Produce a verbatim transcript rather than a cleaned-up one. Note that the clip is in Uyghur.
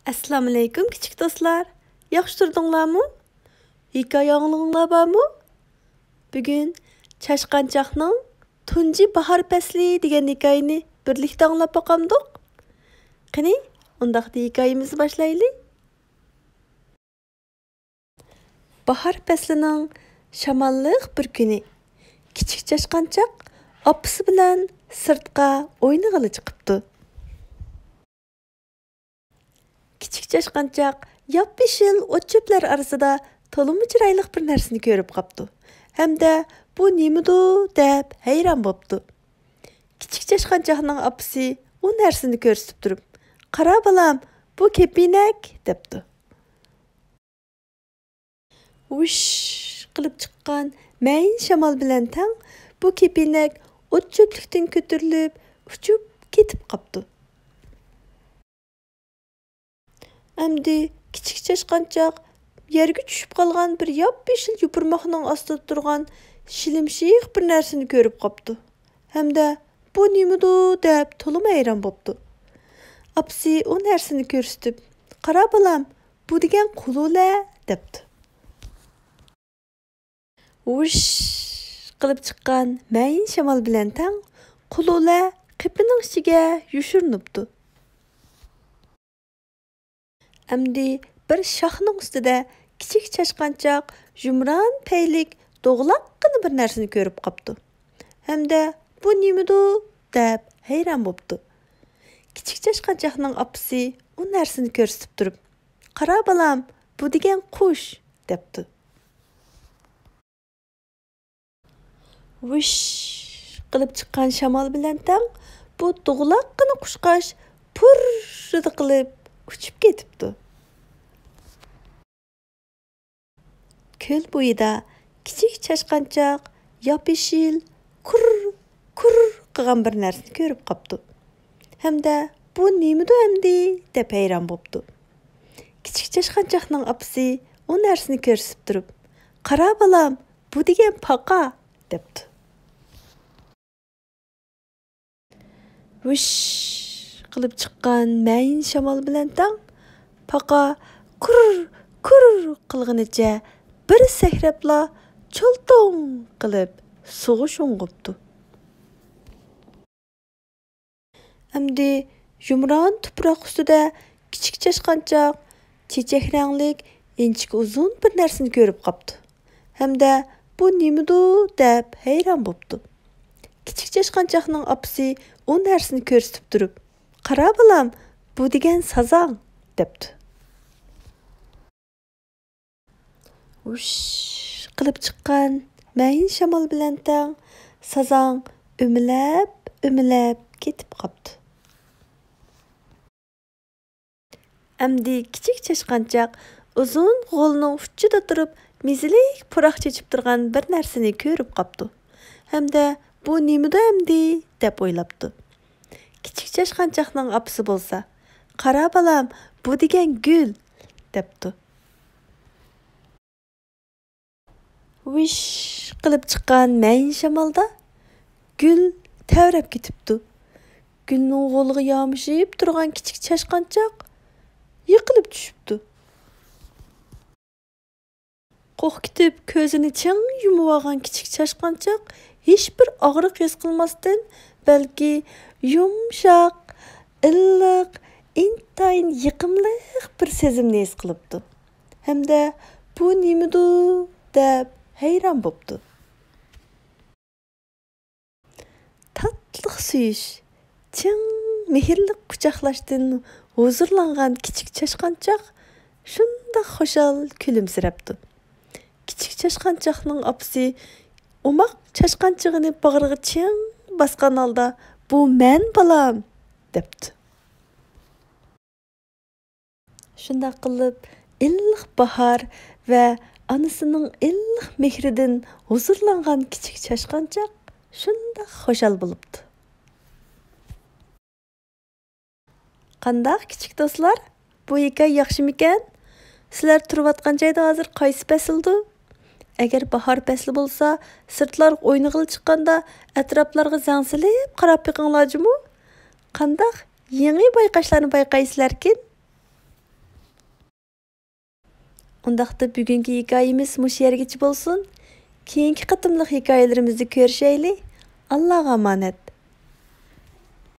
ئەسسالامۇئەلەيكۇم، كىچىك دوستلار. ياخشى تۇردۇڭلارمۇ؟ ھېكايە ئاڭلىغۇڭلار بارمۇ؟ بۈگۈن چاشقانچاقنىڭ تۇنجى باھار پەسلى دېگەن ھېكايىنى بىرلىكتە ئاڭلاپ باقامدۇق؟ قېنى، ئۇنداقتا ھېكايىمىزنى باشلايلى. باھار پەسلىنىڭ شاماللىق بىر كۈنى، كىچىك چاشقانچاق ئاپىسى بىلەن سىرتقا ئوينىغىلى چىقىپتۇ. كىچىك چاشقانچاق ياپيېشىل ئوت-چۆپلەر ئارىسىدا تولىمۇ چىرايلىق بىر نەرسىنى كۆرۈپ قاپتۇ ھەمدە «بۇ نېمىدۇ؟» دەپ ھەيران بوپتۇ. كىچىك چاشقانچاقنىڭ ئاپىسى ئۇ نەرسىنى كۆرسىتىپ تۇرۇپ، «قارا بالام، بۇ كېپىنەك» دەپتۇ. ۋۇش قىلىپ چىققان مەيىن شامال بىلەن تەڭ بۇ كېپىنەك ئوت-چۆپلۈكتىن كۆتۈرۈلۈپ ئۇچۇپ كېتىپ قاپتۇ. ئەمدى كىچىك چاشقانچاق يەرگە چۈشۈپ قالغان بىر ياپيېشىل يوپۇرماقنىڭ ئاستىدا تۇرغان شىلىمشىق بىر نەرسىنى كۆرۈپ قاپتۇ ھەمدە «بۇ نېمىدۇ؟» دەپ تولىمۇ ھەيران بوپتۇ. ئاپىسى ئۇ نەرسىنى كۆرسىتىپ، «قارا بالام، بۇ دېگەن قۇلۇلە» دەپتۇ. ۋۇش قىلىپ چىققان مەيىن شامال بىلەن تەڭ قۇلۇلە قېپىنىڭ ئىچىگە يوشۇرۇنۇپتۇ. ئەمدى بىر شاخنىڭ ئۈستىدە كىچىك چاشقانچاق يۇمران پەيلىك دوغىلاققىنا بىر نەرسىنى كۆرۈپ قاپتۇ ھەمدە «بۇ نېمىدۇ؟» دەپ ھەيران بوپتۇ. كىچىك چاشقانچاقنىڭ ئاپىسى ئۇ نەرسىنى كۆرسىتىپ تۇرۇپ، «قارا بالام، بۇ دېگەن قۇش» دەپتۇ. ۋۇش قىلىپ چىققان شامال بىلەن تەڭ بۇ دوغىلاققىنا قۇشقاچ پۇررىدە قىلىپ ئۇچۇپ كېتىپتۇ. كۆل بويىدا كىچىك چاشقانچاق ياپيېشىل كۇر، كۇر قىلغان بىر نەرسىنى كۆرۈپ قاپتۇ ھەمدە «بۇ نېمىدۇ ئەمدى؟» دەپ ھەيران بوپتۇ. كىچىك چاشقانچاقنىڭ ئاپىسى ئۇ نەرسىنى كۆرسىتىپ تۇرۇپ، «قارا بالام، بۇ دېگەن پاقا» دەپتۇ. ۋۇش قىلىپ چىققان مەيىن شامال بىلەن تەڭ پاقا كۇر، كۇر قىلغىنىچە بىر سەكرەپلا چولتۇڭ قىلىپ سۇغا شۇڭغۇپتۇ. ئەمدى يۇمران تۇپراق ئۈستىدە كىچىك چاشقانچاق چېچەك رەڭلىك ئىنچىكە ئۇزۇن بىر نەرسىنى كۆرۈپ قاپتۇ ھەمدە «بۇ نېمىدۇ؟» دەپ ھەيران بوپتۇ. كىچىك چاشقانچاقنىڭ ئاپىسى ئۇ نەرسىنى كۆرسىتىپ تۇرۇپ، «قارا بالام، بۇ دېگەن سازاڭ» دەپتۇ. ۋۇش قىلىپ چىققان مەيىن شامال بىلەن تەڭ سازاڭ ئۆمىلەپ، ئۆمىلەپ كېتىپ قاپتۇ. ئەمدى كىچىك چاشقانچاق ئۇزۇن غولىنىڭ ئۇچىدا تۇرۇپ مېزىلىك پۇراق چېچىپ تۇرغان بىر نەرسىنى كۆرۈپ قاپتۇ ھەمدە «بۇ نېمىدۇ ئەمدى؟» دەپ ئويلاپتۇ. كىچىك چاشقانچاقنىڭ ئاپىسى بولسا، «قارا بالام، بۇ دېگەن گۈل» دەپتۇ. ۋىش قىلىپ چىققان مەيىن شامالدا گۈل تەۋرەپ كېتىپتۇ. گۈلنىڭ غولىغا يامىشىپ تۇرغان كىچىك چاشقانچاق يىقىلىپ چۈشۈپتۇ. قورقۇپ كېتىپ كۆزىنى چىڭ يۇمۇۋالغان كىچىك چاشقانچاق ھېچبىر ئاغرىق ھېس قىلماستىن، بەلكى يۇمشاق، ئىللىق، ئىنتايىن يېقىملىق بىر سېزىمنى ھېس قىلىپتۇ ھەمدە «بۇ نېمىدۇ؟» دەپ ھەيران بوپتۇ. تاتلىق سۆيۈش، چىڭ مېھىرلىك قۇچاقلاشتىن ھۇزۇرلانغان كىچىك چاشقانچاق شۇنداق خۇشال كۈلۈمسىرەپتۇ. كىچىك چاشقانچاقنىڭ ئاپىسى ئوماق چاشقانچىقىنى باغرىغا چىڭ باسقان ھالدا، «بۇ مەن، بالام» دەپتۇ. شۇنداق قىلىپ، ئىللىق باھار ۋە ئانىسىنىڭ ئىللىق مېھرىدىن ھۇزۇرلانغان كىچىك چاشقانچاق شۇنداق خۇشال بولۇپتۇ. قانداق كىچىك دوستلار؟ بۇ ھېكايە ياخشىمىكەن؟ سىلەر تۇرۇۋاتقان جايدا ھازىر قايسى پەسىلدۇ؟ ئەگەر باھار پەسلى بولسا، سىرتلارغا ئوينىغىلى چىققاندا ئەتراپلارغا زەڭ سېلىپ قاراپ بېقىڭلار جۇمۇ. قانداق يېڭى بايقاشلارنى بايقايسىلەركىن؟ ئۇنداقتا بۈگۈنكى ھېكايىمىز مۇشۇ يەرگىچە بولسۇن. كېيىنكى قېتىملىق ھېكايىلىرىمىزدە كۆرۈشەيلى. ئاللاغا ئامانەت.